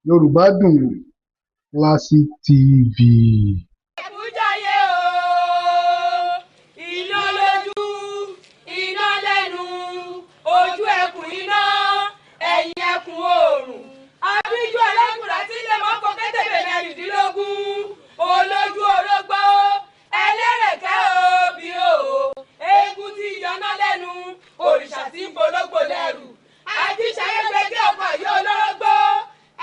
Yorùbá Dùn Classic TV. Ẹ̀kúnjayé o, iná lójú, iná lẹ́nu, ojú ẹkùn iná, ẹ̀yìn ẹkùn oòrùn. Abíjú ẹlẹ́kùnrin àti ilé mọ́kọ kẹ́tẹ̀bẹ̀ 16, olójú orógbó, ẹlẹ́rẹ̀kẹ́ òbí o, eégún tí yọná lẹ́nu, òrìṣà tí ń bológbò lẹ́rù. Ajíṣayé gbẹgẹ́ ọkọ̀ yóò lọ́rọ́gbó,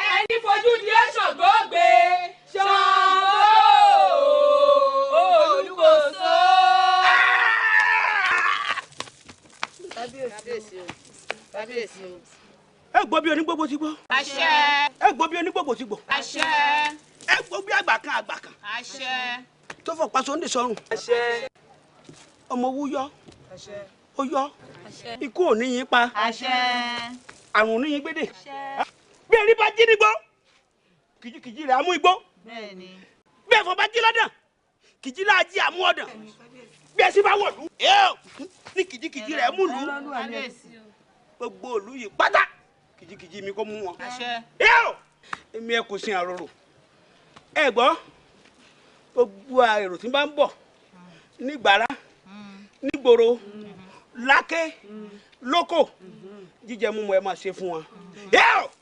ẹni fojú di ó Ṣàngó gbé, Ṣàngó Olúkòso. Kábíyèsí o, kábíyèsí o. Ẹ gbọ́ bí onígbògbò ti gbọ́. Àṣẹ. Ẹ gbọ́ bí onígbògbò ti gbọ́. Àṣẹ. Ẹ gbọ́ bí àgbà kan àgbà kan. Àṣẹ. Tó fọ̀ paṣọ ń dè sọ́run. Àṣẹ. Ọmọ owó yọ. Àṣẹ. Ó yọ. Àṣẹ. Ikú ò ní yín pa. Àṣẹ. Àrùn ò ní yín gbédè. Bí erin bá jí nígbó, kìjikìji rẹ̀ á mú igbó. Bẹ́ẹ̀ni. Bí ẹ̀fọn bá jí lọ́dàn, kìjì láà jí àmú ọ̀dàn. Bí ẹṣin bá wọ̀lú, ní kìjikìji rẹ̀ mú lù. Kábíyèsí o. Gbogbo ìlú yìí pátá, kìjikìji mi kò mú wọn. Àṣẹ. Èmi ẹ kò sin àròrò. Ẹ gbọ́, gbogbo èrò tí bá ń bọ̀ nígbàrá, nígboro, lákè, lóko, jíjẹ múmu ẹ máa ṣe fún wọn.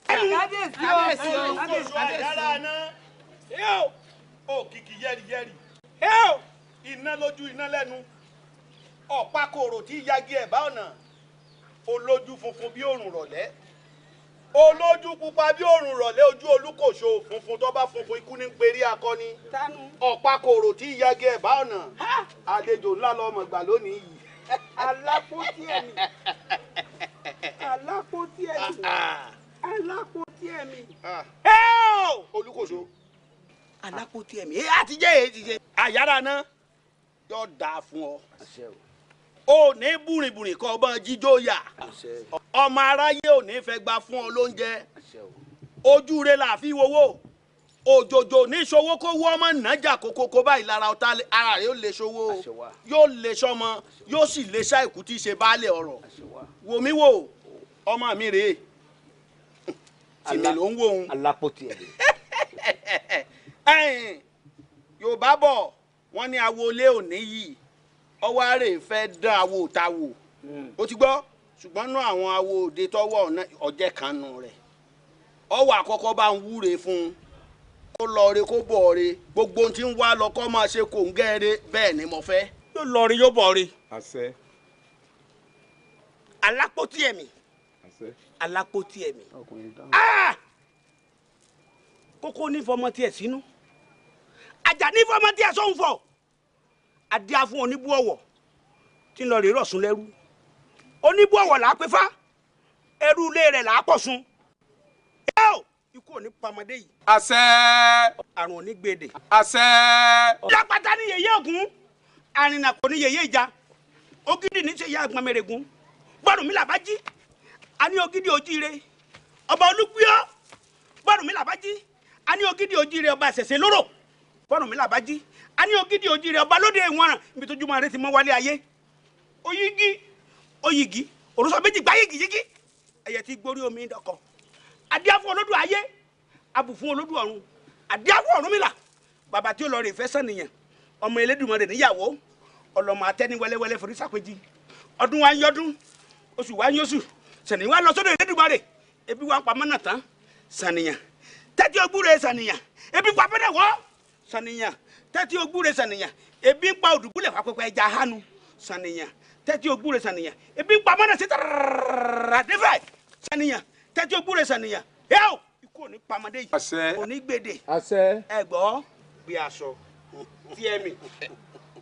Kábíyèsí o. Kábíyèsí o. Òkìkí yẹ́rìyẹ́rì. Iná lójú iná lẹ́nu. Ọ̀pá kòrò tí yagi ẹ̀bá ọ̀nà. Olójú funfun bí òrùn rọ̀lẹ́. Olójú pupa bí òrùn rọ̀lẹ́, ojú Olúkòso funfun tó bá funfun ikú ní perí akọni. Ọ̀pá kòrò tí yagi ẹ̀bá ọ̀nà. Àlejò ńlá lọmọ gbà lónìí yìí. Alápótí ẹ̀mí. Alápótí ẹ̀mí. Alápótí ẹ̀mí. Olúkòso. Alápótí ẹ̀mí. Ẹ ti jẹ́ èyí ti jẹ́. Àyàrá náà yóò dáa fún ọ. O ní búrìbùrì kọ́ ọmọ jíjó yà. Ọmọ aráyé ò ní fẹ́ gba fún ọ lóúnjẹ. Ojú rẹ là fi wowó. Òjòjò ní ṣòwò kó wọ́ ọmọ nàjà kókókó báyìí lára ọ̀tá ara rẹ̀ yóò lè ṣòwò, yóò lè ṣọmọ, yóò sì lè ṣàìkú tí í ṣe baálé ọ̀rọ̀. Wò mí wò, ọmọ mi rèé. Tìmí ló ń wò ó. Alápótí ẹ̀mí. Ẹ̀yin Yorùbá bọ̀, wọ́n ní awo ilé òní yìí ọwọ́ àárẹ̀ fẹ́ dán awo òta wò. Ó ti gbọ́, ṣùgbọ́n nú àwọn awo òde tọ́wọ́ ọ̀jẹ̀ kan nù rẹ̀. Ọwọ́ àkọ́kọ́ bá ń wúre fún un kó lọ re kó bọ̀ re, gbogbo ohun tí ń wá lọ kó máa ṣe kò ń gẹ́rẹ́, bẹ́ẹ̀ ni mo fẹ́. Yóò lọ re yóò bọ̀ re. Àṣẹ. Alápótí ẹ̀mí. Àṣẹ. Alápótí ẹ̀mí. Kókó ní fọmọ tiẹ̀ sínú. Àjà ní fọmọ tiẹ̀ sóhun fọ. Adíá fún oníbú ọ̀wọ̀ tí ń lọ rèé rọ̀sùn lẹ́rú. Oníbú ọ̀wọ̀ là á pé fá. Ẹrú ilé rẹ̀ là á pọ̀ sun. Ikú ò ní pamọ́dé yìí. Àṣẹ. Àrùn ò ní gbèdè. Àṣẹ. Lápáta ní yèyé Ògún. Àrìnà kò ní yèyé ìjà. Ògidì ní ṣe ìyá àgbọn mẹ́rẹ̀gún. Bọ́ọ̀rù mi là bá jí. A ní ògidì ojíire. Ọba Olúgbíọ́. Bọ́ọ̀rù mi là bá jí. A ní ògidì ojíire ọba àṣẹ̀ṣẹ̀ lóró. Bọ́ọ̀rù mi là bá jí. A ní ògidì ojíire ọba lóde ìwọ̀nràn. Ibi tójúmọ́ rẹ ti mọ́ wálé ayé. Oyigi oyigi òrùsọ méjì gbá yìgì yìgì. Ẹyẹ tí gbórí omi dọkọ. Adíá fún olódù ayé, abù fún olódù ọ̀run, adíá fún Ọ̀rúnmìlà. Bàbá tí ó lọ rè fẹ́ sànìyàn, ọmọ Elédùmarè níyàwó, ọlọ́mọ atẹ́ni wẹ́lẹ́wẹ́lẹ́ forí sàpèjì. Ọdún wa ń yọdún, oṣù wa ń yọṣù, sànìyàn wa lọ sọ́dọ̀ Elédùmarè, ebi wa ń pa mọ́nà tán, sànìyàn. Tẹ́tí ogúnre sànìyàn, ebi pa pẹ́rẹ́ wọ́, sànìyàn. Tẹ́tí ogúnre sànìyàn, ebi ń pa òdùbúlẹ̀ wá pẹ́pẹ́ ẹja hánu, sànìyàn. Tẹ́tí ogúnre sànìyàn, ebi ń pa mọ́nà sí tàràrà dẹ́fẹ̀, sànìyàn. Tẹ́tí ogúnre sànìyàn, yóò ikú ò ní pamọ́dé yìí. Àṣẹ. Ò ní gbèdè. Àṣẹ. Ẹ gbọ́ bí aṣọ tíẹ̀mì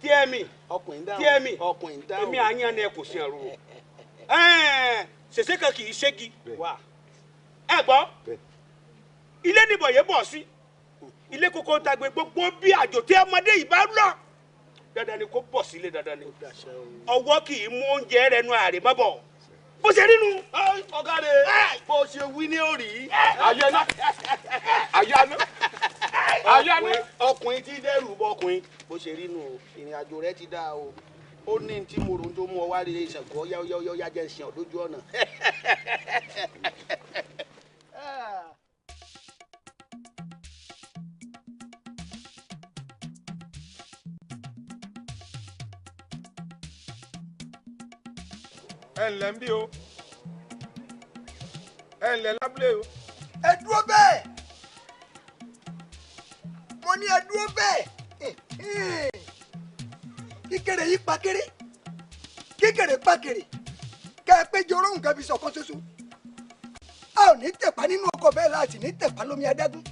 tíẹ̀mì tíẹ̀mì èmi àyàn ni ẹ kò sí ẹrù o. Ṣèṣe kan kì í ṣégi. Ẹ gbọ́, ilé nìbọ̀ yẹn bọ̀ sí ilé kókó tagbe gbogbo bí àjò tí ọmọdé yìí bá lọ dandan ni kó bọ̀ sílé, dandan ni. Ọwọ́ kì í mú oúnjẹ rẹ̀ nu àrè mọ́ bọ̀. Bó ṣe rí nu. Ọ̀gá rẹ̀ bó ṣe wí ní òrì. Ayáná. Ayáná. Ayáná. Ọkùnrin tí dẹ́rù bọ ọkùnrin bó ṣe rí nu o, ìrìn àjò rẹ ti dáa o. Ó ní tí mo rò tó mú ọ wá rí Ṣàngó yáyáyá jẹ́ ìsìn ọ̀dójú ọ̀nà. Ẹ ǹlẹ́ ń bí o, ẹ ǹlẹ́ lábúlé o. Ẹ dúró bẹ́ẹ̀, mo ní ẹ dúró bẹ́ẹ̀. Kíkéré yìí pa kéré, kíkéré pa kéré, kẹ́ ẹ péjọ oróhùn kan fi ṣọ̀kan ṣoṣo. A ò ní tẹ̀pá nínú ọkọ̀ bẹ́ẹ̀ láti ní tẹ̀pá lómi adágún.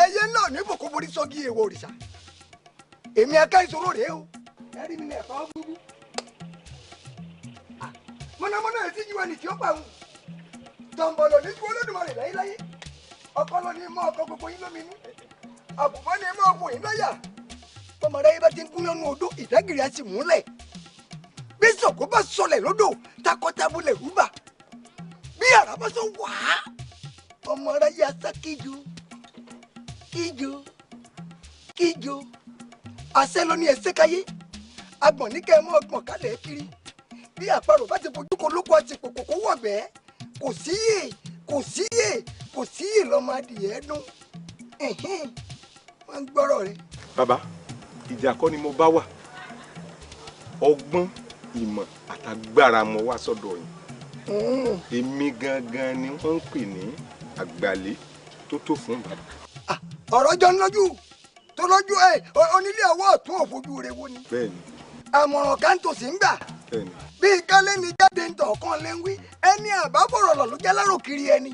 Ẹyẹ náà ní bòkó borí sọ́gi èèwọ̀ òrìṣà. Èmi aká ìṣòro rèé o. Ẹ rí mi ní ẹ̀fọ́ gbogbo. Mọ̀nàmọ́ná ẹ̀ sí yíwa ní tí ó pa òun. Tọ̀m̀bọ̀lọ̀ ní tí Olódùmarè láyéláyé. Ọkọ lọ ní mọ́ ọkọ gbogbo yín lómi inú. Àbùmọ́ ní mọ́ ọkọ yín lọ́yà. Bọ́mọdé yìí bá ti ń gún lọ́nu odó, ìdágìrì á sì múlẹ̀. Bí Ṣàngó bá sọlẹ̀ lódò, takọtabo lè rúbà. Bí àrá bá sọ wàá, ọmọ aráyé asá kíjo, kíjo, kíjo. Àṣẹ ló ní ẹsẹ̀ káyé. Agbọ̀n ní kẹ́ ẹ mọ́ ọgbọ̀n kálẹ̀ kiri. Bí àparò bá ti fojú ko lóko àti kòkò kó wọ̀gbẹ́, kò síyè, kò síyè, kò síyè lọ́mọ adìyẹ dún. Wọ́n ń gbọ́rọ̀ rẹ. Bàbá, ìjà kọ́ ni mo bá wà. Ọgbọ́n, ìmọ̀ àtagbára mo wá sọ́dọ̀ yín. Èmi gangan ni wọ́n ń pè ní àgbàlé tó tó fún bàbá. Ọ̀rọ̀ jọ ń lójú tó lójú ẹ, onílé ọwọ́ ọ̀tún òfojú rẹ wo ni. Bẹ́ẹ̀ni. Àmọ̀ràn kan tó sì ń gbà. Bẹ́ẹ̀ni. Bí kálé ni jáde ń tọ̀ kan lé ń wí, ẹni àbábọ̀rọ̀ lọ ló jẹ́ lárò kiri ẹni.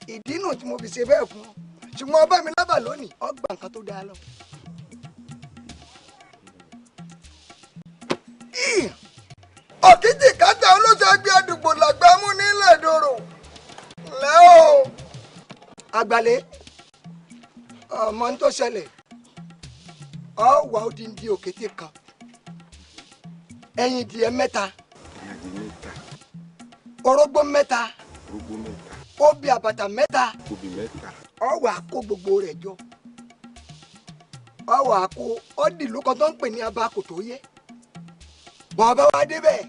Ìdí nù tí mo fi ṣe bẹ́ẹ̀ fún ọ. Ṣùgbọ́n ọba mi lábà lónìí, ọ gba nǹkan tó dáa lọ. Òkìtì kátà olóṣègbè àdúgbò làgbà mú nílẹ̀ dòrò. Lẹ́ o. Àgbàlé, ọmọ ń tó ṣẹlẹ̀, ọ wà odindi òkété kan, ẹyin díẹ̀ mẹ́ta, orógbó mẹ́ta, obì àbàtà mẹ́ta, ọ wà kó gbogbo rẹ̀ jọ. Ọ wà kó ọdì lóko tó ń pè ní abakò tó yẹ. Bàbá wa débẹ̀,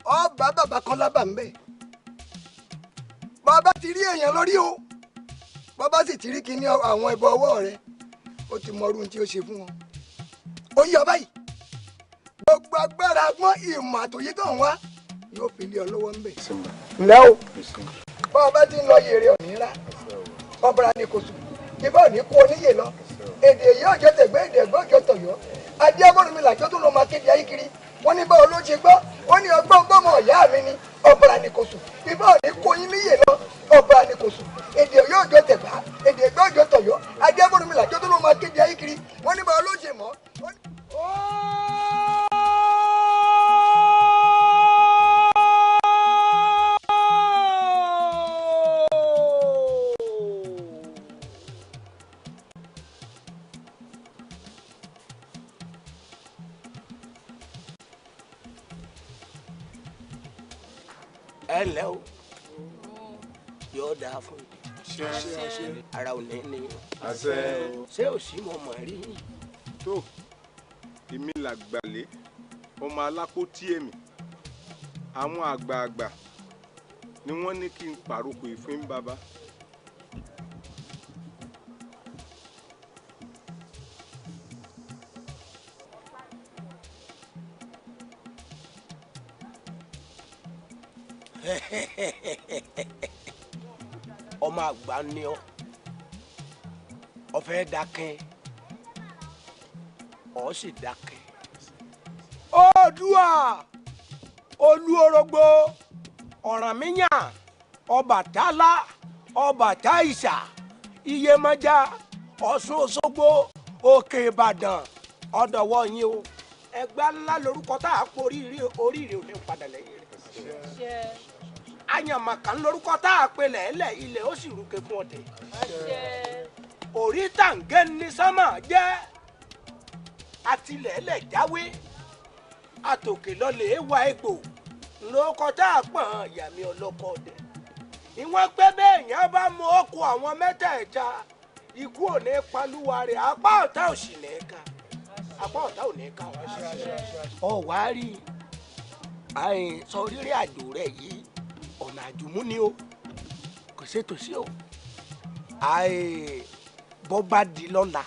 ọba bàbá kan lábà ń bẹ̀. Bàbá ti rí èèyàn lórí o, bàbá sì ti rí kíní àwọn ẹbọ ọwọ́ rẹ̀, ó ti mọ irú tí ó ṣe fún wọn. Ó yọ báyìí, gbogbo agbára agbọ́n ìmọ̀ àtòyé tó ń wá yóò fi lé ọ lọ́wọ́ ń bẹ̀. Ǹlẹ́ o, bàbá ti ń lọ yèrè ọ̀ní rà, ọ̀bàrà ni kò sùn, ibà ò ní kú oníyè lọ, èdè èyí ọ̀jọ́ tẹ̀gbẹ́ èdè ẹ̀gbọ́n ọ̀jọ́ tọ̀yọ́, adé agbọ́n mi làjọ́ tó lọ́ máa kéde ayé kiri. Wọ́n ní báwo ló ṣe gbọ́, ó ní ọgbọ́n gbọ́mọ ìyá mi ni, ọ̀bàrà ni kò sùn, ibà ò ní kó yín níyè lọ, ọ̀bàrà ni kò sùn, èdè yóò jọ tẹ̀gbá, èdè ẹ̀gbọ́n ọ̀jọ́ tọ̀yọ́, adé agbọ́n mi làjọ́ tó lọ́ máa kéde ayé kiri. Wọ́n ní báwo ló ṣe mọ́. Ẹ ǹlẹ́ o, yóò dáa fún yín, ara ò ní ní. Ṣé ò sí mo mọ̀ rí yín. Tó, èmi làgbàlé ọmọ alápótí èmi. Àwọn àgbààgbà ni wọ́n ní kí n pàrokò ìfín bàbá. Ọmọ àgbà ni ọ, ọfẹ dákẹ́, ọ sì dákẹ́. Oòduà, Olúorógbó, Ọ̀rànmíyàn, Ọbàtálá, Ọbàtáìṣà, Iyemọja, Ọ̀ṣun Òṣogbo, Òkè Ìbàdàn, ọ̀dọ̀wọ́ yín o. Ẹgbẹ́ ńlá lorúkọ tá a kó oríire, oríire ò ní padà lẹ́yìn rẹ̀. Àyànmọ̀kàn lorúkọ tá a pe lẹ́lẹ̀, ilẹ̀ ó sì rúkẹ fún ọ̀tẹ̀. Orí tàǹgẹ́ ní sánmà jẹ́, àtìlẹ́lẹ̀ jáwé, àtòkè lọlẹ̀ wá egbò, lórúkọ tá a pọ̀n yàmi ọlọ́kọ ọdẹ. Ìwọ̀n pẹ́ bẹ́ẹ̀ yẹn bá mú ọkọ àwọn mẹ́tẹ̀ẹ̀ta, ikú ò ní palúwa rẹ̀, apá ọ̀tá ò sì ní ká, apá ọ̀tá ò ní ká. Ọ wá rí sọ rírìn àjò rẹ yìí, ọ̀nà àjùmú ni o, kò ṣètò sí o. Bọ́ bá di lọ́la,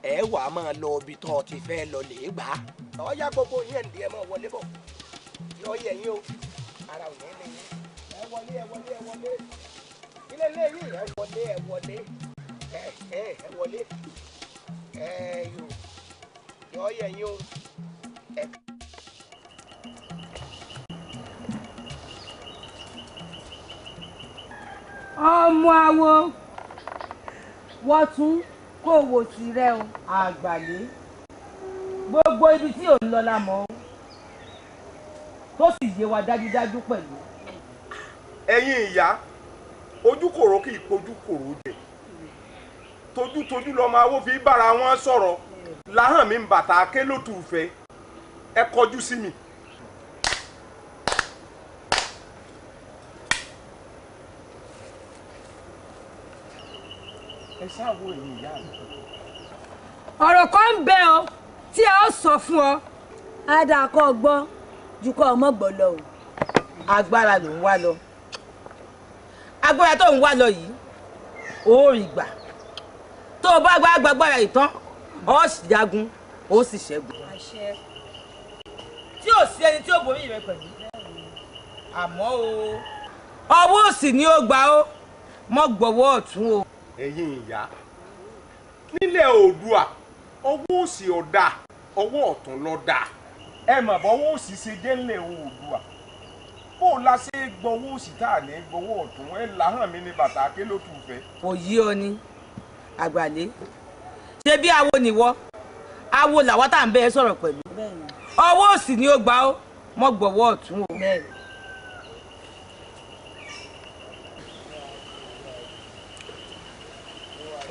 ẹ wà á máa lọ ibi tó o ti fẹ́ lọ lè gbà á. Ọ̀ya gbogbo yẹn ń di ẹ máa wọlé bọ̀. Yọ yẹ yín o, ara ò ní ní yín. Ẹ wọlé, ẹ wọlé, ẹ wọlé. Ilé ilé yìí, ẹ wọlé, ẹ wọlé, ẹ ẹ ẹ wọlé. Ẹ yọ yẹ yín o. Ẹ. Ọmọ awo, wọ́n tún kó wò sí rẹ o. Àgbàlé, gbogbo ibi tí ò ń lọ la mọ̀ ọ́, tó sì yé wa dájúdájú pẹ̀lú. Ẹ̀yin ìyá, ojúkòrò kì í pojúkòrò jẹ, tojútojú lọmọ awo fi bára wọn sọ̀rọ̀. Láhàn mi ń bàtà ké lótú fẹ́, ẹ kọjú sí mi. Ẹ ṣáà wo ẹ̀yin ìyá mi. Ọ̀rọ̀ kan ń bẹ ọ tí a ó sọ fún ọ. Á dáa kó o gbọ́ ju kó o mọ̀ gbọ́ lọ o. Agbára ló ń wá lọ. Agbára tó ń wá lọ yìí, ó rí gbà. Tó o bá gbá agbára yìí tán, ó sì jagun, ó sì ṣẹ́gun. Tí ò sí ẹni tí ó borí rẹ pẹ̀lú. Àmọ́ o, ọwọ́ òsì ni ó gbà ó, mọ́ gbọ́wọ́ ọ̀tún o. Ẹ̀yin ìyá, nílẹ̀ Oòduà, ọwọ́ òsì ọ̀dà, ọwọ́ ọ̀tún ló dà. Ẹ mọ̀ bọ́wọ́ òsì ṣe jẹ́ nílẹ̀ Oòduà. Bó o la ṣe gbọ́wọ́ òsì tá à ní gbọ́wọ́ ọ̀tún, ẹ làhàn mi ní bàtà ké ló tù fẹ́. Kò yí ọ ni, Àgbàlé. Ṣé bí awo nìwọ? Awo làwa tá à ń bẹ́ ẹ sọ̀rọ̀ pẹ̀lú. Ọwọ́ òsì ni ó gbà ó, mọ́ gbọ́wọ́ ọ̀tún o.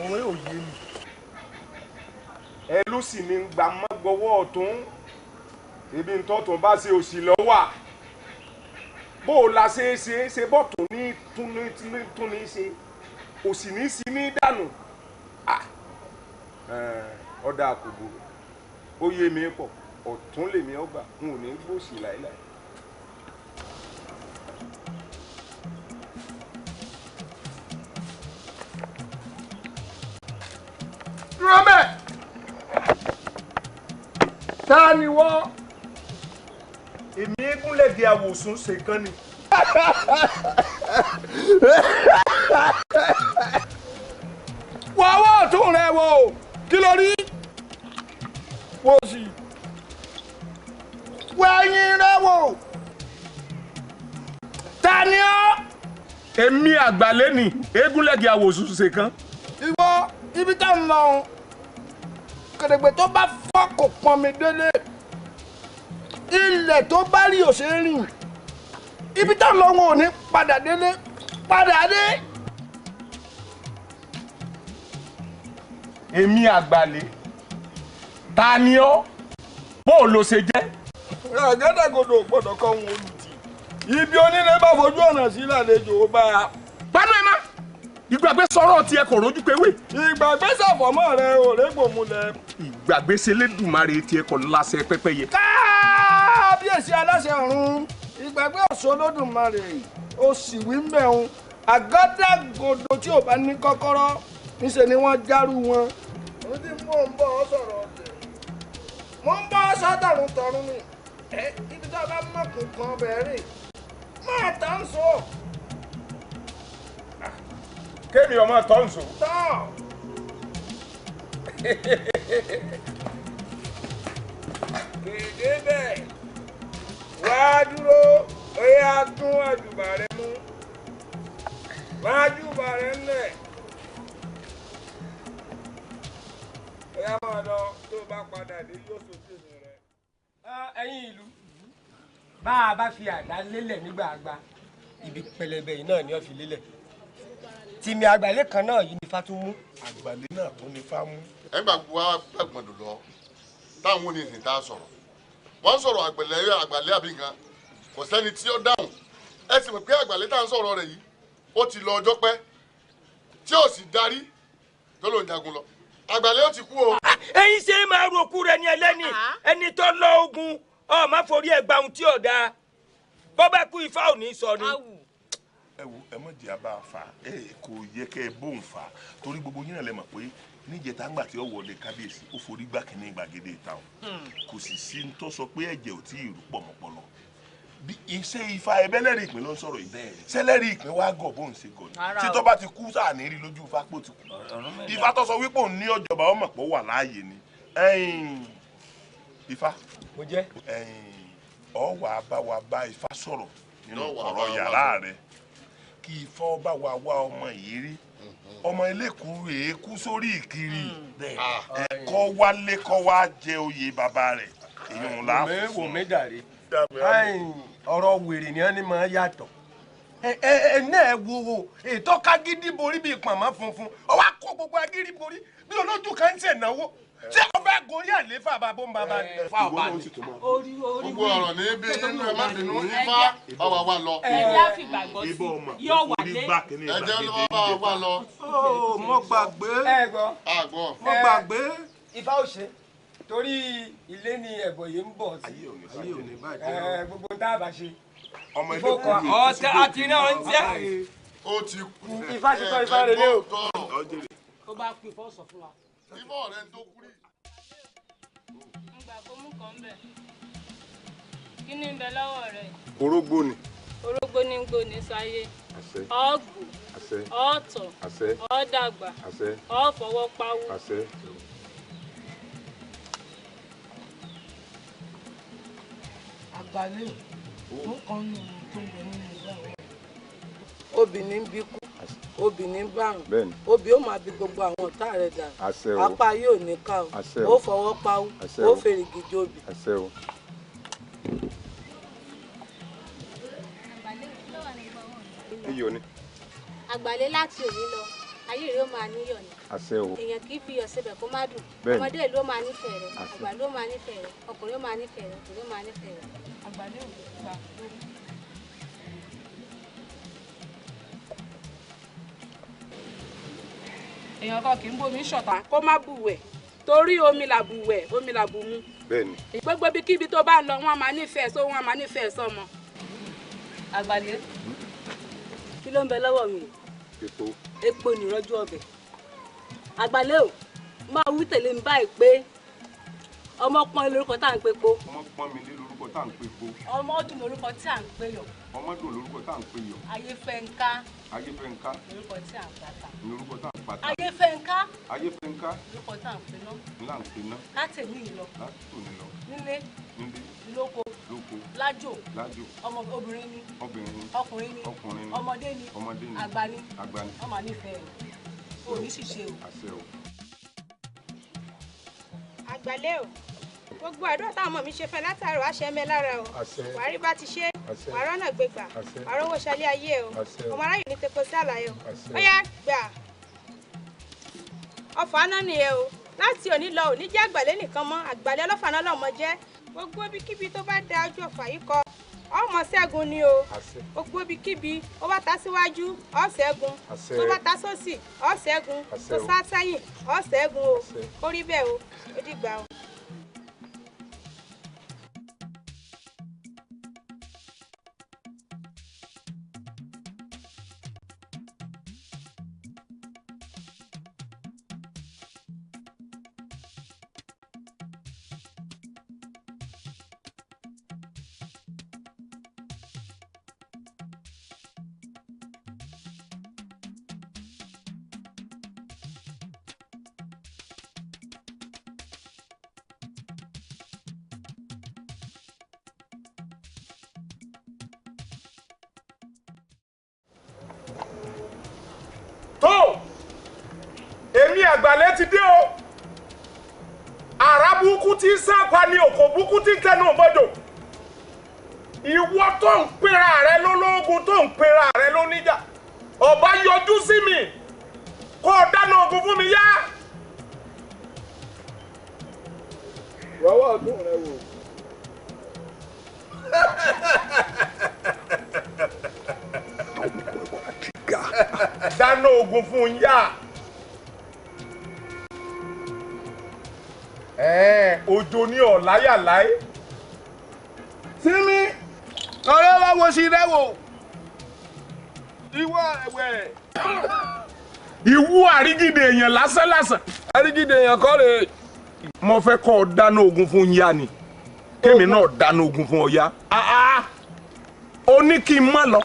Ọ̀rẹ́ ò yé mi. Ẹ ló sì ní gbà mọ́ gbọ́wọ́ ọ̀tún. Ibi ntọ́tún bá ṣe òsì lọ́wà. Bó o la ṣe é ṣe é ṣe bọ́tún ní tún ní ṣe. Òsì ní sí ní dànù. Ọ̀dà àkùbù, ó yé mi pọ̀, ọ̀tún lèmi ọgbà, n ò ní gbòòsì láéláé. Dúró bẹ́ẹ̀. Ta ni wọ́n? Èmi eégúnlẹ̀dì àwòsùn ṣe kán ni. Wọ ọwọ́ ọ̀tún rẹ wò, kí ló rí? Wò sí. Wọ ẹ̀yìn rẹ wò. Ta ni ọ́? Èmi Àgbàlé ni eégúnlẹ̀dì àwòsùn ṣe kán. Ìwọ ibi tá ń lọ ohun kèrègbè tó bá fọ́ kò pọn mi délé, ilẹ̀ tó bá rí òṣè rìn, ibi tá ń lọ ohun ò ní padà délé, padà dé. Èmi Àgbàlé, ta ni ọ́? Bó o lo ṣe jẹ́? Àgádágodo gbọ́dọ̀ kọ́ ohun olùtì, ibi onílé bá fojú ọ̀nà sí lálejò ó bá a. Pánú ẹ má! Ìgbàgbé sọ̀rọ̀ tiẹ̀ kò rójú pé wé. Ìgbàgbé ṣàfọ̀mọ́ rẹ ò régbò múlẹ̀. Ìgbàgbé ṣẹlẹ́dùmarè tiẹ̀ kò láṣẹ pẹ́pẹ́yẹ. Kábíyèsí aláṣẹ ọ̀run, ìgbàgbé ọ̀ṣọ́ Olódùmarè, ó sì wí mẹ́un. Àgádágodo tí ò bá ní kọ́kọ́rọ́, níṣẹ́ ni wọ́n járú wọn. Òun tí mò ń bọ̀ ọ́ sọ̀rọ̀ ọ̀tẹ̀. Mò ń bọ́ ọ́ sọ́dọ̀run tọ̀run ni. Ẹ ibi tó bá mọ̀kùn kan bẹ̀rẹ̀, máa tà ń sọ. Kémi ọmọ tọ́ ń sọ. Tọ́. Kéde bẹ́ẹ̀, wá dúró, ó yá tún àjùbà rẹ mú. Máa jùbà rẹ ńlẹ̀. Ó yá máa lọ, tó bá padà dé yóò sojú èmi rẹ. Ẹ̀yin ìlú, bá a bá fi àdá lélẹ̀ nígbà àgbà, ibi pẹlẹbẹ yìí náà ni ó fi lélẹ̀. Tìmí Àgbàlé kan náà yìí ni Fátúmú. Àgbàlé náà tó ni Fámú. Ẹ gbà wá gbàgbọ́n lọ táwọn oníṣìí tá a sọ̀rọ̀, wọ́n sọ̀rọ̀ àgbẹ̀lẹ̀ Àgbàlé àbí nǹkan, kò sẹ́ni tí ó dáhùn. Ẹ sì mọ̀ pé Àgbàlé tá à ń sọ̀rọ̀ rẹ̀ yìí ó ti lọ ọjọ́ pẹ́ tí ó sì darí tó ló ń jagun lọ. Àgbàlé ó ti kú o. Ẹ̀yin ṣe máa ro òkú rẹ ní ẹlẹ́ni, ẹni tó lọ ogun ọ má forí ẹ̀ gba ohun tí ò dáa, bọ́ bá kú ifá ò ní sọ ni. Ẹ wo, ẹ mọ̀ jẹ́ àbá fa, ẹ kò yẹ kẹ́ ẹ bóun fa, torí gbogbo yín náà lẹ mọ̀ pé níjẹta ńgbà tí ó wọlé kábíyèsí ó forí gbá kínní gbàgede ìta o, kò sì sí ń tó sọ pé ẹ̀jẹ̀ ò tí ì rú pọ̀mọ̀pọ̀lọ. Bí iṣẹ́ ifá ẹbẹ́lẹ́rìí ìpín ló ń sọ̀rọ̀ yìí, sẹ́lẹ̀rì ìpín wá gọ̀ bóun ṣe gọ̀ ni. Ṣé tó bá ti kú sáà ní rí lójú ifá pò ti kú? Ifá tó sọ wípé òun ní ọ̀jọ̀ba ọmọ pọ̀ wà láàyè ni. Ifá, mo jẹ́. Ọ wà bá wa bá ifá sọ̀rọ̀ nínú ọ̀rọ̀ yàrá rẹ̀, kí ifá ọba wa wá ọmọ yìí rí. Ọmọ elékùú rèé kú sórí ìkiri, kọ́ wálé kọ́ wá jẹ oyè bàbá rẹ̀. Èyí ń la fún mi jàre. Ọ̀rọ̀ wèrè ni wọ́n ní máa yàtọ̀. Ẹ náà wo ètò kágídí borí bíi pọ̀nmọ́ funfun, ó wá kó gbogbo agídí borí bí olójú kan ń ṣènáwó. Ṣé o fẹ́ gorí àlééfà bàbá ń bàbá ni? Gbogbo ọ̀rọ̀ ní bí inú ẹ má bínú, ifá bá wa lọ. Ẹ jẹ́ àfìgbàgbọ́ sí yóò wà lé. Ẹ jẹ́ bá wa lọ. Mo gbàgbé. Mo gbàgbé. Ifá ò ṣe torí ilé ni ẹ̀bọ̀ yìí ń bọ̀ sí. Ayé ò ní bàjẹ́. Gbogbo tá a bá ṣe. Ọmọ ilé kú mi. Ọ̀tẹ̀ àti iná ń jẹ́. Ó ti kú. Ifá ṣe tọ́ ifá relé o. Tó bá kú ifá sọ fún wa. Ifá ọ̀rẹ́ ń tó kú rí. Ngbà kó mú kan bẹ̀. Kí ni ń bẹ lọ́wọ́ rẹ̀? Orógbó ni. Orógbó ní ń gbó ní sáyé. Ọ̀gbù. Ọ̀tọ̀. Ọ̀dàgbà. Ọ̀fọwọ́ pawú. Àgbàlẹ̀ mú kan nù tó ń bẹ nínú ìgbà wọn. Obìnrin bí kú, obìnrin bárùn, obì ó máa bí gbogbo àwọn ọ̀tá rẹ̀ dànù. Apá yóò ní ká o, ó fọwọ́ pawú, ó fèrègì jobi. Iyọ̀ ni. Àgbàlẹ̀ láti òní lọ, ayé rẹ̀ ó máa níyọ̀ ni. Èèyàn kì í fi iyọ̀ sebẹ̀ kó má dùn. Ọmọdé ìlú ó máa nífẹ̀ẹ́ rẹ̀, àgbà ló máa nífẹ̀ẹ́ rẹ̀, ọkùnrin ó máa nífẹ̀ẹ́ rẹ̀, obìnrin ó máa nífẹ̀ẹ́ rẹ̀. Àgbàlẹ̀ ò gbà lórí. Èèyàn kan kì í bomi ṣọ̀tá kó má bùwẹ̀, torí omi là bùwẹ̀, omi là bù mu. Bẹ́ẹ̀ni. Gbogbo ibikíbi tó bá ń lọ, wọ́n máa nífẹ̀ẹ́ sọ, wọ́n máa nífẹ̀ẹ́ sọmọ. Àgbàlẹ̀, kí ló ń bẹ lọ́wọ́ mi? Epo. Epo nìrọ́jú ọbẹ̀. Àgbàlẹ̀ o, máa wí tẹ̀lé mi báyìí pé ọmọ pọ́n lórúkọ tá à ń pe po. Ọmọ pọ́n mi lé lórúkọ tá à ń pe po. Ọmọ dùn lórúkọ tí à ń pe yọ̀. Ọmọ dùn lórúkọ tá à ń pe yọ̀. Ayéfẹ́nká. Ayéfẹ́nká. Lórúkọ tí à ń pata. Lórúkọ tá à ń pata. Ayéfẹ́nká. Ayéfẹ́nká. Lórúkọ tá à ń pe ná. Ńlá ń pe ná. Látẹ̀mí lọ. Látòní lọ. Nílé. Nílé. Lóko. Lóko. Lájò. Lájò. Ọmọ obìnrin ni. Obìnrin ni. Ọkùnrin ni. Ọkùnrin ni. Ọmọdé ni. Ọmọdé ni. Àgbà ni. Àgbà ni. Ọmọ nífẹ̀ẹ́ rẹ̀. O ní ṣìṣe o. Àṣẹ o. Àgbàlẹ̀ o, gbogbo àdúrà táwọn ọmọ mi ṣe fẹ́ látàárọ̀ àṣẹ mẹ́ lára o. Wàá rí bá ti ṣe, wàá rọ́nà gbégbà, wàá rówó ṣalé ayé o. Ọmọ aráyò ní tepo sí àlàyé o. Ó yá gbà. Ọfọ̀ aná nìyẹn o. Láti òní lọ, òní jẹ́ àgbàlẹ̀ nìkan mọ́, àgbàlẹ̀ ọlọ́fà náà lọ́mọ jẹ́. Gbogbo ibikíbi tó bá da ojú ọfà yìí kọ, ọmọ ṣẹ́gun ni o. Gbogbo ibikíbi ó bá ta síwájú, ó ṣẹ́gun. Tó bá ta sósì, ó ṣẹ́gun. Tó sá sẹ́yìn, ó ṣẹ́gun o. Kó rí bẹ́ẹ̀ o, ó dìgbà o. Tó èmi àgbàlẹ̀ ti dé o. Àrà burúkú tí ń sápa ni òkò burúkú tí ń tẹnu bọjò. Ìwọ tó ń pera rẹ lólógun, tó ń pera rẹ lóníjà, ọba yọjú sí mi kó o dáná ogun fún mi yá. Rọwọ́ ọdún rẹ wò. Dáná ogun fún yá. Òjò ní ọ̀láyàláyé. Sinmi, ọ̀rẹ́ wa wo sí rẹ wò. Ìwọ ẹ̀wẹ̀. Ìwú àrígìdè èèyàn lásán lásán. Àrígìdè èèyàn kọ́ rèé. Mo fẹ́ kọ́ ọ dáná ogun fún yá ni. Kémi náà dáná ogun fún ọ yá. Ó ní kí n má lọ,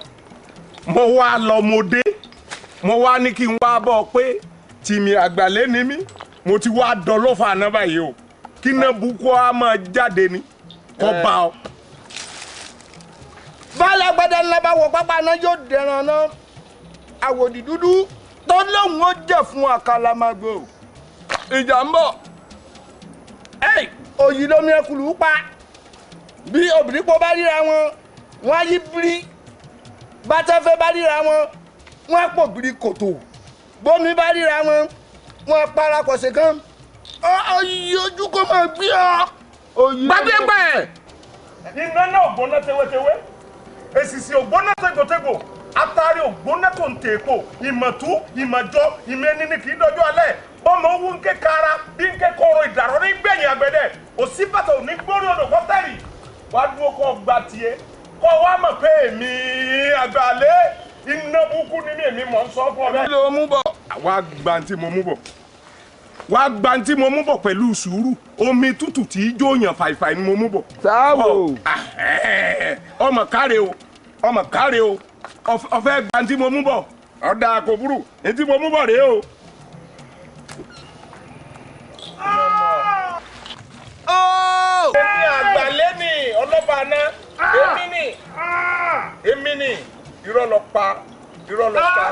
mo wá lọ, mo dé, mo wá ní kí n wá bọ̀ pé tìmí àgbàlẹ́ ni mí, mo ti wá dọlọ́fà náà báyìí o, kí náà bukú á máa jáde ni kọ́ bá ọ. Bálágbádá ńlá bá wọ pápá náà yóò dẹran náà, àwòdì dúdú tó lóun ó jẹ fún àkàlàmàgbò, ìjà ń bọ̀. Òyì lómi ẹkùlù pa, bí obìnrin pọ̀ bá ríra wọn, wọ́n á yí bírí, bátẹ́fẹ́ bá ríra wọn, wọ́n á pò bírí kòtò, bómi bá ríra wọn, wọ́n á para kọ̀sẹ̀ kan. Òyì ojú kò máa gbé ọ. Gbàgbé pẹ̀. Iná náà gbóná tewétewé, èsìsì ògbóná tegbòtegbò, atari ògbóná tó ń tèèpo, ìmọ̀tú ìmọ̀jọ ìmẹ́ni ni kì í dọjọ́ alẹ́. Bọ́mọ owó ń ké kara bí ń ké koro ìdàrọ́ ní gbẹ̀yìn àgbẹ̀dẹ, òsì bàtà òní gbórí odò kọ́tẹ́rì. Wàá dúró kọ́ gba tiẹ̀, kọ́ wa mọ̀ pé èmi àgbàlẹ́ iná burúkú ni mí, èmi mọ̀ ń sọ fún ọ bẹ́ẹ̀. Kí ló mú bọ̀? Wàá gba ntí mo mú bọ̀, wàá gba ntí mo mú bọ̀ pẹ̀lú sùúrù. Omi tútù tí í jóyàn fàìfàì ni mo mú bọ̀. Sáwò. Ọmọ káre o, ọmọ káre o, ọfẹ gba ntí mo mú bọ̀, ọ̀dà kò burú, ntí mo mú bọ̀ rèé o. Èmi àgbàlẹ́ ni ọlọ́ba aná, èmi ni, èmi ni, irọ́ lọ pa, irọ́ lọ pa.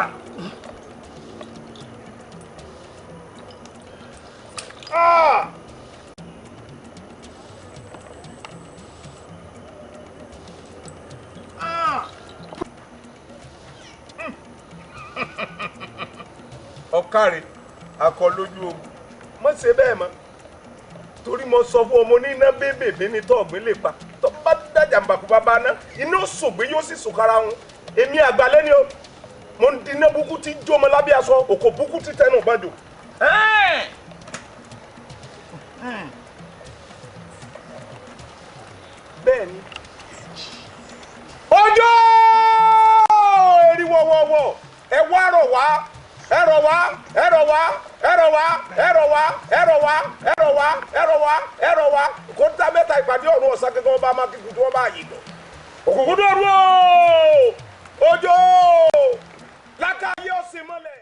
Ọ̀kàrẹ̀ akọ lójú ogun, mọ̀ ṣe bẹ́ẹ̀ mọ́, torí mo sọ fún ọmọ ní iná bébèbé ní tọ́ọ̀gbìn lè pa, tó bá dájà mbàkú bàbá ná iná sògbé yóò sì sòkára wọn. Èmi àgbàlẹ́ ni o, mo ń di iná búkú tí jó ọmọ lábẹ́ aṣọ, òkò búkú tí tẹnu ìbàjò. Bẹ́ẹ̀ ni ọjọ́ èrì wọ̀wọ̀wọ̀, ẹ wá rọ̀ wá, ẹ rọ̀ wá, ẹ rọ̀ wá, ẹ rọ̀ wá, ẹ rọ̀ wá, ẹ rọ̀ wá, ẹ rọ̀ wá, ẹ rọ̀ wá, ẹ rọ̀ wá. Kó dá mẹ́ta ìpàdé ọ̀run ọ̀sán kankan ọba máa kíkú tí wọ́n bá yìí lọ. Òkùnkùn dòru o, ọjọ́ lákàáyé ọ̀sìn mọ́lẹ̀.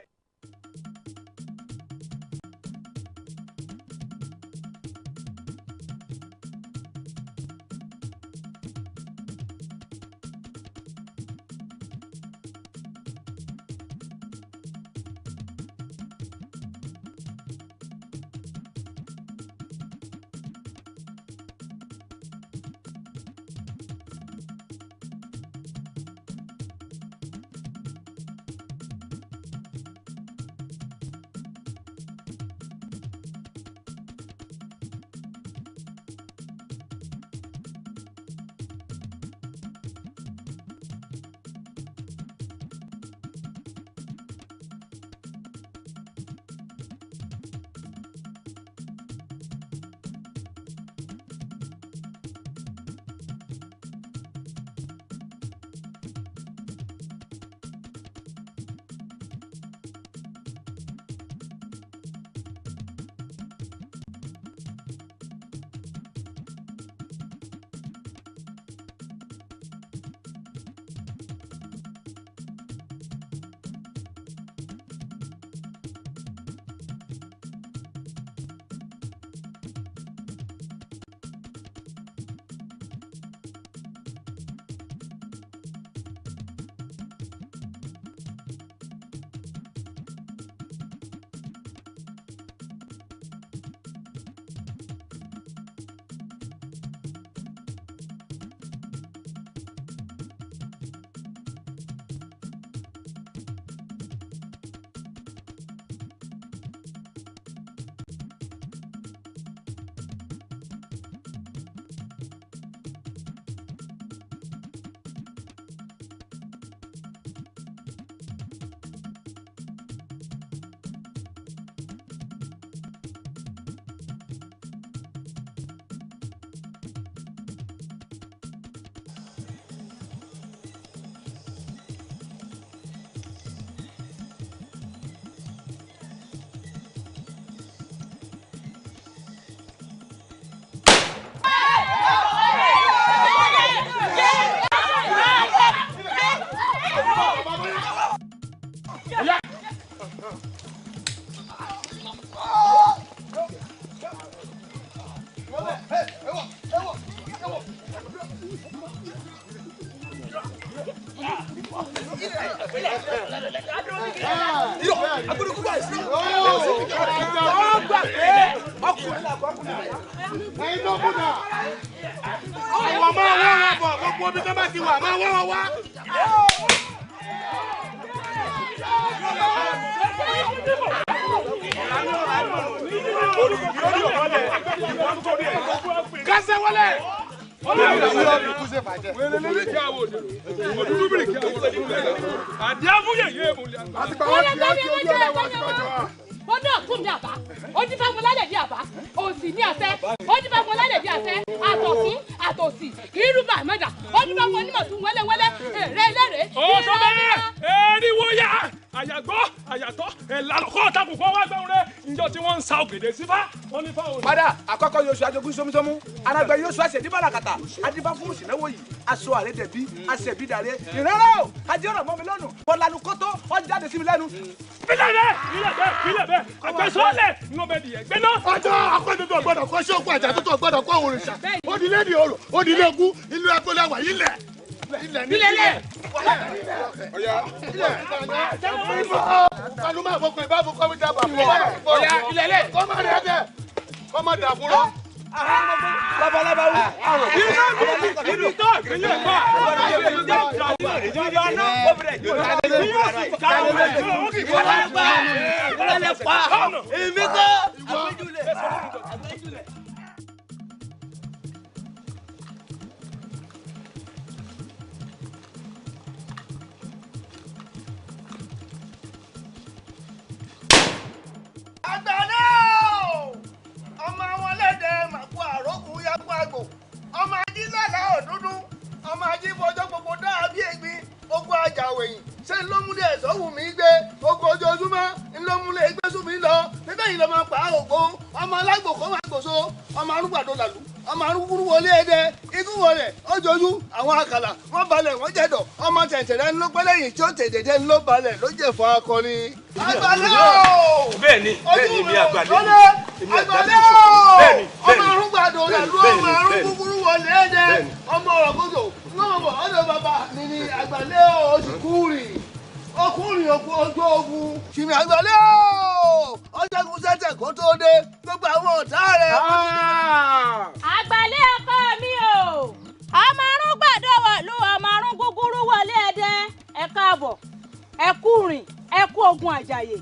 Àwọn máa wọ́ wọn bọ̀ gbogbo omi tó bá ti wà máa wọ́ wọn wá. Kásẹ̀ wọlé. Wọ́n náà tún ní àbá, ó dín fáwọn lálẹ́ bí àbá, òsì ní àṣẹ, ó dín fáwọn lálẹ́ bí àṣẹ, àtọ̀tún àtòsì, kì í rúbà mẹ́ta, ó dín fáwọn onímọ̀ tún wẹ́lẹ́wẹ́lẹ́, èrè eléré. Ó sọ bẹ́ẹ̀, eriwo ya, àyàgbọ́, àyàtọ̀, ẹ̀lànà kọ́ ọ̀tàkùn kọ́ wá gbẹ̀hùn rẹ̀, njọ́ tí wọ́n ń sa ògèdè sífá, wọ́n ní fáwọn. Padà àkọ́kọ́ yóò ṣe ajogun sómúsómú, alágbẹ̀ yóò ṣe àṣẹ níbàlàkàtà, adífá fún òṣìnáwó yìí, aṣọ àrẹ dẹ̀bí, aṣẹ̀bí dàrẹ́, ìrẹ́rẹ́ o, ajé ọ̀rọ̀ mọ́ mi lọ́nu, bọ́lánu kótó, ó jáde sí mi lẹ́nu. Bílẹ̀ bẹ́ẹ̀, bílẹ̀ bẹ́ẹ̀, bílẹ̀ bẹ́ẹ̀, àgbẹ̀sọ́lẹ̀ ń ọbẹ̀ dìyẹ gbẹ́ná. Ọjọ́ akọ́jọ́tò gbọ́dọ̀ kọ́ sí òkú àjà tó tó gbọ́dọ̀ kọ́ òrìṣà. Ó di lédi orò, ó di léegun, ìlú ẹgbẹ́ wà ilẹ̀. Ilẹ̀ ní ilẹ̀. Kálùmọ̀ àfọkùn ìbáfo kọ́ mi dábàá fún ọ. Ọ̀yá ilẹ̀ lẹ̀. Kọ́ máa rẹ̀ bẹ́ẹ̀. Kọ́ máa dà fún ọ. Labalábá wù. Ibi tó ìpínlẹ̀ gbà. Àgbàlẹ́ o! Ọmọ wọn lẹ́dẹ̀ màkú àrókù yàgò àgbò. Ọmọ ají lálá òdúdú. Ọmọ ají fọjọ́ gbogbo dáa bí egbin. Ogun ajàwẹ̀yìn. Ṣé ló múlẹ̀ ẹ̀sọ́ wù mí gbé? Ogun ojoojúmọ́ ló múlẹ̀ ẹgbẹ́ sùn mí lọ. Níbẹ̀ yìí ló máa pa ògbó. Ọmọ alágbò kọ́ máa gbòso. Ọmọ arúgbàdo làlú. Ọmọ arúgbúrú wọlé ẹdẹ. Ikú wọlé ojojú. Àwọn àkàlà wọ́n balẹ̀ wọ́n jẹ̀dọ̀. Ọmọ tẹ̀tẹ̀rẹ̀ ńlọ pẹ́lẹ́yìn tí ó tètè ńlọ balẹ̀ ló jẹ̀ fún akọni. Àgbàlẹ́ o! Bẹ́ẹ̀ni, bẹ́ẹ̀ni mi àgbàlẹ́. Àgbàlẹ́ o! Ọmọ arúgbàdo làlú ọmọ arúgbúrú wọlé ẹdẹ. Ọmọ ọ̀rọ̀kọ̀tò lọ́wọ́ ọ̀dọ̀ bàbá mi ni àgbàlẹ́ o sì kúrì. Ọkùnrin òkú ojú ogun. Ṣìmì àgbàlẹ́ o! Ọjọ́gun sẹ́tẹ̀ kó tó dé gbogbo àwọn ọ̀tá rẹ̀. Àgbàlẹ́ ọkọ mi o! Ọmọ arúgbàdo wọ̀lú ọmọ arúgbúrú wọlé ẹdẹ. Ẹ káàbọ̀, ẹ kú rìn, ẹ kú ogun àjàyè.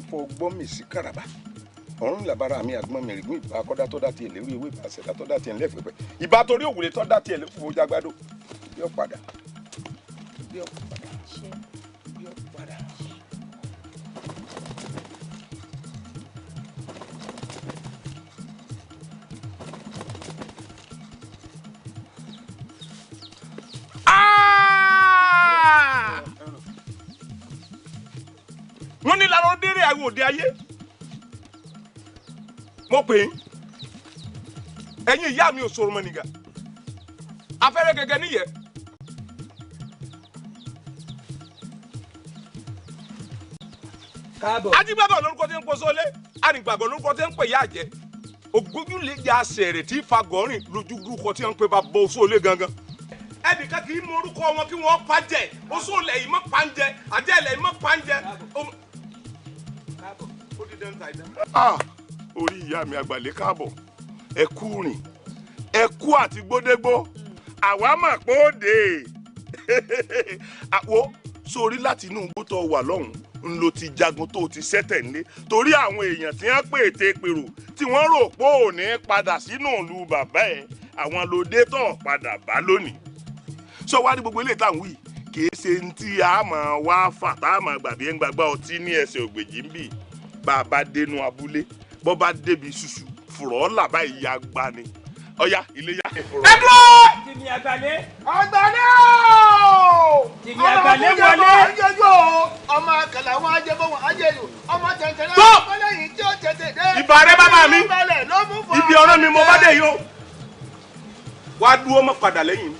Fọ gbọ́ mi sí kàràbà ọ̀run làbára mi àgbọn mi rìgún ìbá akọ́dá tó dá tiẹ̀ léwu ewé ìbá àṣẹdá tó dá tiẹ̀ ńlẹ́fẹ̀pẹ̀ ìbá torí òwúlé tó dá tiẹ̀ lẹ́fọ̀ọ́ jágbádò bí ó padà bí ó padà bí ó padà. Wọ́n ní larọ déré àwọn òde ayé mo pè é ẹ̀yin ìyá mi ò sọ̀rọ̀ mọ́ nìgà afẹ́rẹ́ gẹ́gẹ́ níyẹ. Ajígbàgbọ́ lórúkọ tí ń pọ̀ sólé arìngbàgbọ́ lórúkọ tí ń pè yá jẹ ògójúlẹ̀jà sẹ̀rẹ̀ tí fagọ́rìn lójú lórúkọ tí ń pè bá bọ́ sólé gangan. Ẹnìkan kì í mọ orúkọ wọn kí wọ́n pa jẹ oṣù ilẹ̀ yìí mọ́ pa ń jẹ àjẹ́ ilẹ̀ yìí mọ́ pa ń jẹ. Orí ìyá mi àgbàlẹ̀ káàbọ̀ ẹ kú rìn ẹ kú àti gbódégbó àwa mà pé ó dé àwo sórí láti inú igbó tó wà lọ́hùn ń lo ti jagun tó ti sẹ́tẹ̀ nílé torí àwọn èèyàn tí wọ́n pè é pèrò tí wọ́n rò pé ò ní padà sínú ìlú bàbá ẹ̀ àwọn lòdè tó padà bá lónìí. Sọ wá ní gbogbo ilé ìtàn wí kì í ṣe ní tí a máa wá fà tá a máa gbàbí ẹ̀ ń gbàgbá ọtí ní ẹsẹ̀ ògbèjì ń bì. Bá a bá dénú abúlé bọ́ bá débi ṣùṣù fùrọ̀ làbá ìyá gba ni. Ọ̀ya ilé yá. Ẹ dúró. Tìmí àgbàlẹ̀. Àgbàlẹ̀ ooo. Tìmí àgbàlẹ̀ wọlé. Ọmọ àkàlà wọn ajẹbọ wọn ajẹlù ọmọ tẹ̀tẹ̀rẹ̀ ọmọlẹ́yìn tí ó tẹ̀tẹ̀ dé. Ìbà rẹ bàbá mi, ibi ọ̀rọ̀ mi mo bá dé yìí o. Wá dúró mọ́ padà lẹ́yìn mi.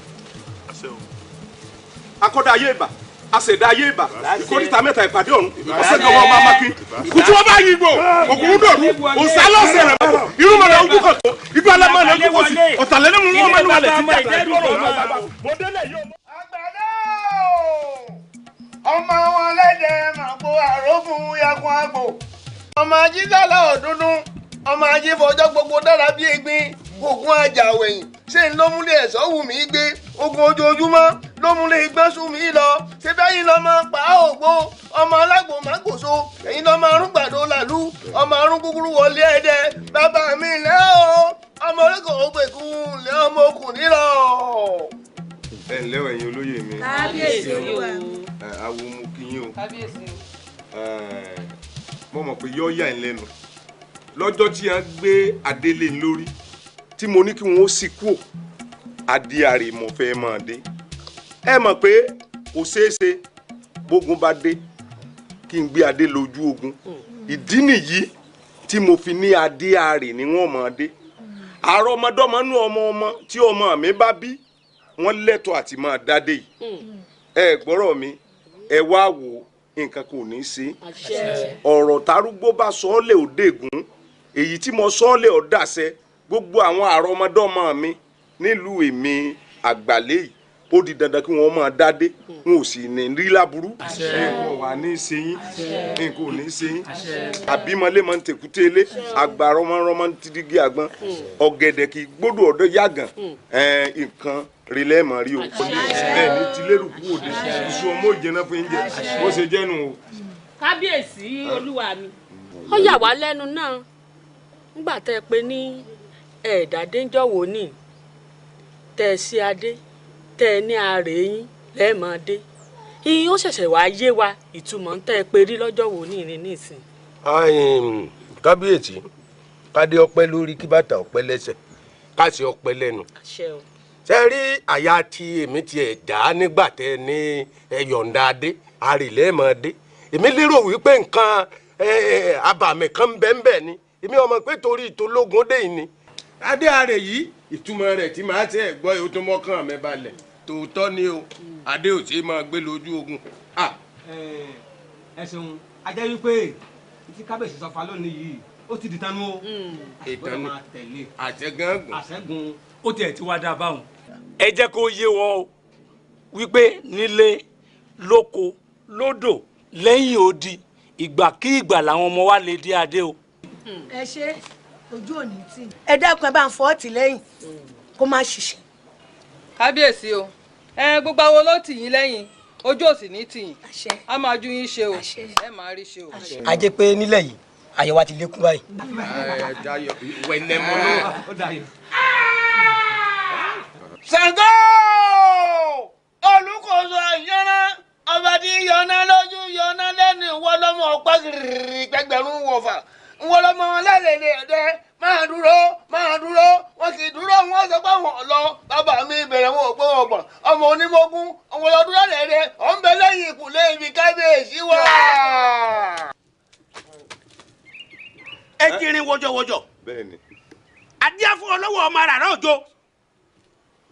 Akọ́dá ayé ìbà, àṣẹ̀dá ayé ìbà, ìkórìtà mẹ́ta ìpàdé ọ̀run, ọ̀sẹ̀ kan wọ́n máa mákin. Ikú tí wọ́n bá yin gbò, òkùnkùn dòru, òsà lọ́sẹ̀ rẹ̀ bọ̀, irúmọlẹ̀ ojú kan tó, ibi alámọ̀lẹ̀ ojú kò sí, ọ̀tàlẹ́nu mú wọn mẹ́nu wálẹ̀ títí àtàlẹ́ ọ̀rọ̀. Mo délẹ̀ yóò. Ọmọ wọn lẹ́dẹ̀ màgbó àrógùn yakun àgbò. Ọmọ ajídàlá ọ̀dúndún, ọmọ ajífọjọ́ gbogbo dára bí egbin, ogun àjàwẹ̀yìn ṣé ń lómúlé ẹ̀sọ́ wù mí gbé, ogun ojoojúmọ́ lómúlé igbọ́n sùn mí lọ, ṣé bẹ́yìn lọ́ máa pa á ògbó, ọmọ alágbò má gbòso, ẹ̀yin lọ́ máa rún gbàdo làlú, ọmọ arún kúkúrú wọlé ẹ̀dẹ, bàbá mi lẹ́ o, ọmọ oríkò ògbèkùn lẹ́ ọmọ okùn nílọ. Ẹ ǹlẹ́ o ẹ̀yin olóyè mi. Kábíyèsí olúwa. Awo mo kí yín o. Kábíyèsí o. Mo mọ̀ pé yọ́ yà ń lẹ́nu lọ́jọ́ tí a gbé adélé lórí tí mo ní kí wọ́n ó sì kúò adé àrèmọ̀ fẹ́ máa dé. Ẹ mọ̀ pé kò ṣeé ṣe bógun bá dé kí n gbé adé lójú ogun. Ìdí nìyí tí mo fi ní adé àrè ni wọ́n máa dé. Àrọ́mọdọ́mọ nú ọmọ ọmọ tí ọmọ mi bá bí wọ́n lẹ́tọ̀ọ́ àti máa dádé yìí. Ẹ gbọ́rọ̀ mi, ẹ wá wò nǹkan kò ní í ṣe. Ọ̀rọ̀ tarúgbó bá sọ ọ́ lè ó dègún, èyí tí mo sọ ọ́ lè ó dàṣẹ. Gbogbo àwọn àrọ́mọdọ́mọ mi nílùú èmi àgbàlẹ̀ yìí ó di dandan kí wọ́n máa dádé, wọn ò sì ní rí láburú. Nǹkan wà ní í ṣe yín, nǹkan ò ní í ṣe yín. Àbímọlé máa ń tèkúté ilé, àgbà rọmọrọmọ ń tidigi àgbọn, ọ̀gẹ̀dẹ̀ kì í gbódò ọ̀dọ́ yàgàn. Nǹkan rilẹ̀ mọ̀ rí o. Ẹ ní tilérù kú òde, iṣu ọmọ òjìnà fún yín jẹ, bó ṣe jẹ́nu o. Kábíyèsí olúwa mi, ó yà wá lẹ́nu náà nígbà tẹ́ ẹ pé ní ẹ̀ẹ́dàdéńjọ́wò ní tẹ́ ẹ sí adé tẹ́ ẹ ní ààrẹ yín lẹ́ẹ̀mọ́dé ìyín ó ṣẹ̀ṣẹ̀ wá yé wa ìtumọ̀ ń tẹ́ ẹ pé rí lọ́jọ́ wo ní ìrìn nísìn. Kábíyèsí, kádé ọpẹ́ lórí kí bàtà ọpẹ́ lẹ́sẹ̀ káṣí ọpẹ́ lẹ́nu. Ṣé rí àyà tí èmi tiẹ̀ dá nígbà tẹ́ ní ẹ yọ̀ǹda adé àrèlẹ́mọdé, èmi lérò wípé nǹkan abàmì kan bẹ́ẹ̀ ni, èmi ọmọ pé torí ìtòlógún dé yìí ni. Adé àrè yìí ìtumọ̀ rẹ̀ tí màá tẹ́ ẹ̀ gbọ́ yóò tún mọ́kàn mi balẹ̀. Tòótọ́ ni o, adé ò tí ì máa gbé lójú ogun. Ẹ ṣeun, a jẹ́ wípé tí kábíyèsí sọ fa lónìí yìí ó ti di tanu o. Ìtanu àṣẹgángun. Àṣẹgun. Ó tiẹ̀ ti wá dá báwọn. Ẹ jẹ́ kó yé wọn o wípé nílé lóko lódò lẹ́yìn odi ìgbàkígbà làwọn ọmọ wa lè dé adé o. Ẹ ṣe ojú òní tì. Ẹ dákun ẹ bá ń fọ́ ọ̀tì lẹ́yìn kó má ṣiṣẹ́. Kábíyèsí o, ẹ gbogbo àwọn ló tì yín lẹ́yìn, ojú ò sì ní tì yín, a máa ju yín ṣe o, ẹ máa rí ṣe o. A jẹ́ pé nílẹ̀ yìí àyẹ̀wò àti lékún báyìí. Wẹ̀nẹ̀mọ́ náà. Ṣàngó Olúkòso ìyànná ọba tí yọ̀nà lójú yọ̀nà lẹ́nu ìwọ lọ́mọ ọ̀pá gírírí gbẹgbẹ̀rún wọ̀fà ìwọ lọ́mọ lẹ́lẹ̀lẹ̀ ẹ̀dẹ́ máa dúró máa dúró wọn kì í dúró wọn sọ pé wọn lọ bàbá mi bẹ̀rẹ̀ wọn ò gbọ́ wọn gbọ̀n ọmọ onímọ̀gún ọmọ ọdún lẹ́lẹ̀dẹ́ ọ̀ ń bẹ lẹ́yìn ìkùlé ibi kábíyèsí wà. Ẹ jírin wọjọwọjọ. Adíá fún ọlọ́wọ́ ọmọ àràrá òjò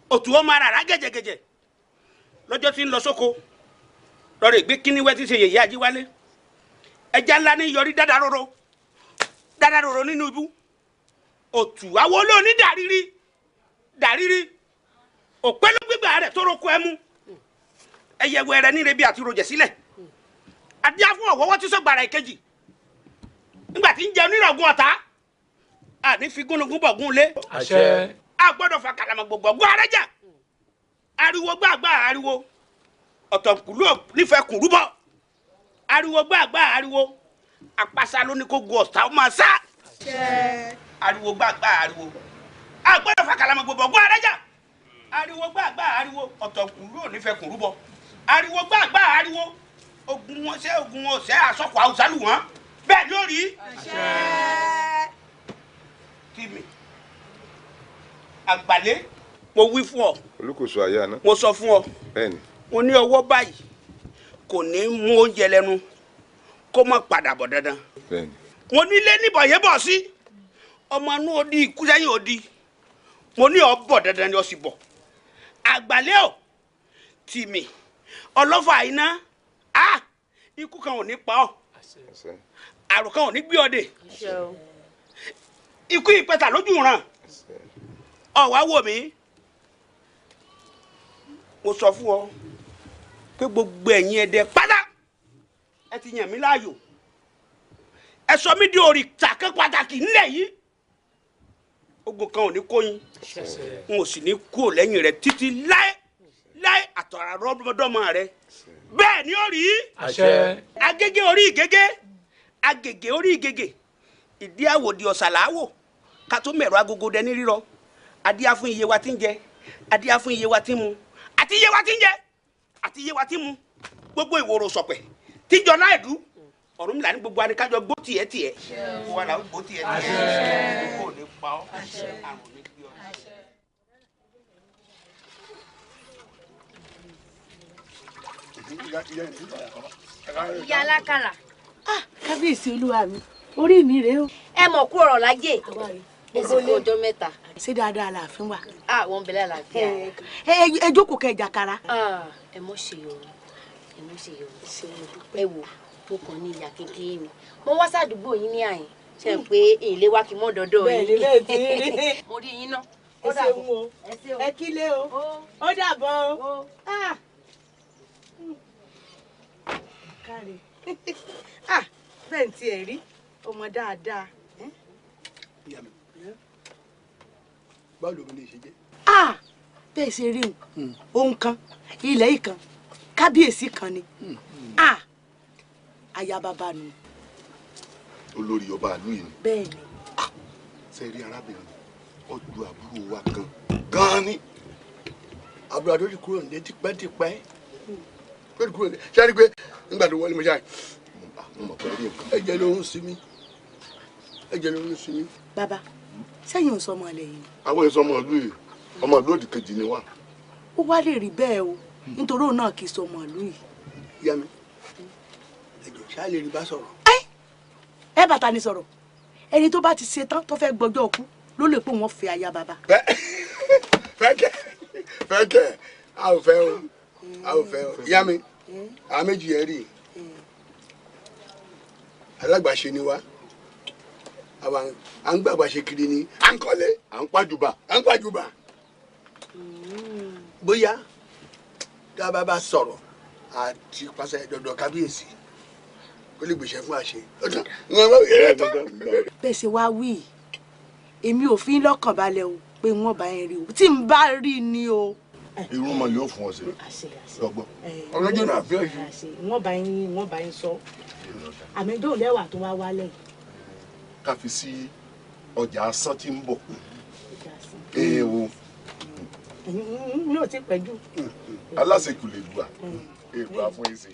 òtún ọmọ àràrá gẹ̀jẹ̀gẹ̀jẹ̀ lọ́jọ́ tí ń lọ sóko lọ́rọ̀ ìgbé kíníwẹ́ tí ń ṣe yèyé ajíwálé ẹja ńlá ní yọrí dáadáa roro nínú ibú òtù àwọn olóòní dàrírí dàrírí òpẹ́ ló gbégbá rẹ̀ tó roko ẹmu ẹyẹ wẹrẹ ní rebi àti rojẹ sílẹ̀ adíá fún ọ̀wọ́wọ́ tí sọ̀gbàrà ìkejì nígbà tí ń jẹun nírọ̀gùn ọ̀tá àní fi gúnugún bọ̀gún lé a gbọ́dọ̀ fa kàlàmọ̀ gbogbo ọgbọ́n arájà ariwo gbàgbà ariwo ọ̀tọ̀kùlú nífẹ̀ẹ́ kùrúbọ̀ ariwo gbàgbà ariwo àpàṣà ló ní kó gun ọ̀tá ó máa sá ariwo gbàgbà ariwo a gbọ́dọ̀ fa kàlàmọ̀ gbogbo ọgbọ́n arájà Ariwo gbàgbà ariwo ọ̀tọ̀kùnrú ò ní fẹ́ kùnrú bọ. Ariwo gbàgbà ariwo ogun wọn ṣẹ́ ogun wọn ṣẹ́ àsọkọ̀ haúsá lù wọ́n. Bẹ́ẹ̀ lórí. Tìmì àgbàlẹ́ mo wí fún ọ. Olúkòso ayé àná. Mo sọ fún ọ. Bẹ́ẹ̀ni. Mo ní ọwọ́ báyìí kò ní mú oúnjẹ lẹ́nu kó má padà bọ̀ dandan. Bẹ́ẹ̀ni. Mo nílé níbọ̀ yẹn bọ̀ sí ọmọ inú odi ikú sẹ́yìn odi mo ní ọ bọ̀ dandan ni ọ sì bọ̀. Àgbàlẹ́ o Tìmì ọlọ́fà iná a ikú kan ò ní pa ọ́, àrùn kan ò ní gbé ọ dè, ikú ìpẹta lójú ràn ọ wá wò mí. Mo sọ fún ọ pé gbogbo ẹ̀yin ẹdẹ pátá ẹ ti yàn mí láàyò, ẹ sọ mí di òrìṣà kan pàtàkì nílẹ̀ yìí. Ogun kan ò ní kó yín, n ò sì ní kú lẹ́yìn rẹ títí láé láé àtọ̀rà rọ́mọdọ́mọ rẹ. Bẹ́ẹ̀ ni ó rí. Agége orí ìgégé, agègè orí ìgègè, ìdí àwòdì ọ̀sàlàwò ká tó mẹ̀rọ agogo dẹni rírọ. Adíá fún iye wa tí ń jẹ, adíá fún iye wa tí ń mu, àti iye wa tí ń jẹ, àti iye wa tí ń mu. Gbogbo ìwòrò sọ̀pẹ̀ tíjọ náà dùn. Ọ̀rúnmìlà ní gbogbo adikájọ gbó tiẹ̀ tiẹ̀, gbogbo wa là ó gbó tiẹ̀ tiẹ̀, gbogbo ò ní pa ọ́, àrùn ò ní gbé ọ. Ìyá alákàrà. Kábíyèsí olúwa mi, orí mi rèé o. Ẹ mọ̀ kú ọ̀rọ̀ lájẹ̀. Èsì kú ọjọ́ mẹ́ta. Ṣé dáadáa làáfin wà? Wọ́n ń bẹ lálàáfíà. Ẹ jókòó kẹ́ jàkàrà. Ẹ mọ̀ ṣe yọ̀ọ́, ẹ mọ̀ ṣe yọ̀ọ́. Ẹ wò mo kàn ní ìyá kékeré ni. Mo wá sádùúgbò yín ní àyìn ṣe ń pé ilé wa kì í mọ́ dọ́dọ̀ yín. Bẹ́ẹ̀ ni bẹ́ẹ̀ ti rí. Mo rí yín náà. Ẹ ṣeun o, ẹ kílé o, ó dàbọ̀ o. Káre bẹ́ẹ̀ ni tiẹ̀ rí ọmọ dáadáa. Ìyá mi, báwo lómi lè ṣe jẹ́? Bẹ́ẹ̀ ṣe rí òun kan ilẹ̀ yìí kan kábíyèsí kan ni. Aya bàbá nu. Olórí ọba ìlú yìí ni. Bẹ́ẹ̀ni. Ṣe rí arábìnrin ọjọ́ àbúrò wa kan gan-an ni. Àbúrò àdó ti kúrò nílé tipẹ́tipẹ́. Tó ti kúrò nílé. Ṣé ẹ rí i pé nígbà tó wọlé mo ṣáà. Mo mọ̀ pé rí nǹkan. Ẹ̀jẹ̀ ló ń sinmi. Ẹ̀jẹ̀ ló ń sinmi. Bàbá, sẹ́yìn ò sọmọ ilẹ̀ yìí. Àwọn èso ọmọ ìlú yìí, ọmọ ìlú òdì kejì ni wá. Ó wá lè rí bẹ́ẹ̀ o, nítorí òun náà kì í sọmọ ìlú yìí. Ìyá mi, ṣá lè rí bá sọ̀rọ̀. Ẹ bàtà ni sọ̀rọ̀, ẹni tó bá ti ṣe tán tó fẹ́ gbọ́jọ́ ọkú ló lè pé wọ́n fẹ́ aya bàbá. Fẹ́kẹ̀ fẹ́kẹ̀ a ò fẹ́ o, a ò fẹ́ o. Ìyá mi, àwọn méjì yẹn rí i, alágbàṣe ni wá, à ń gbàgbàṣe kiri ni, à ń kọ́lé, à ń pàjùbà, à ń pàjùbà. Bóyá tá a bá bá sọ̀rọ̀ àti pàṣẹ dọ̀dọ̀ kábíyèsí kó lè gbèsè fún àṣẹ. Bẹ́ẹ̀ ṣe wá wí, èmi ò fi ń lọ́kàn balẹ̀ o pé wọ́n bá yẹn rí o, tí n bá rí ni o. Irú mọ yóò fún ọ sí lọgbọ. Ọlọ́jọ́ náà fi ọ̀ṣun. Wọ́n bá yín sọ, àmì ìjọ lẹ́wà tó wá wálẹ̀. Ká fi sí ọjà asán tí ń bọ̀. Èèwọ̀. Mi ò ti pẹ́ jù. Aláṣekù lè gbà, èèwọ̀ àfún ẹsẹ̀.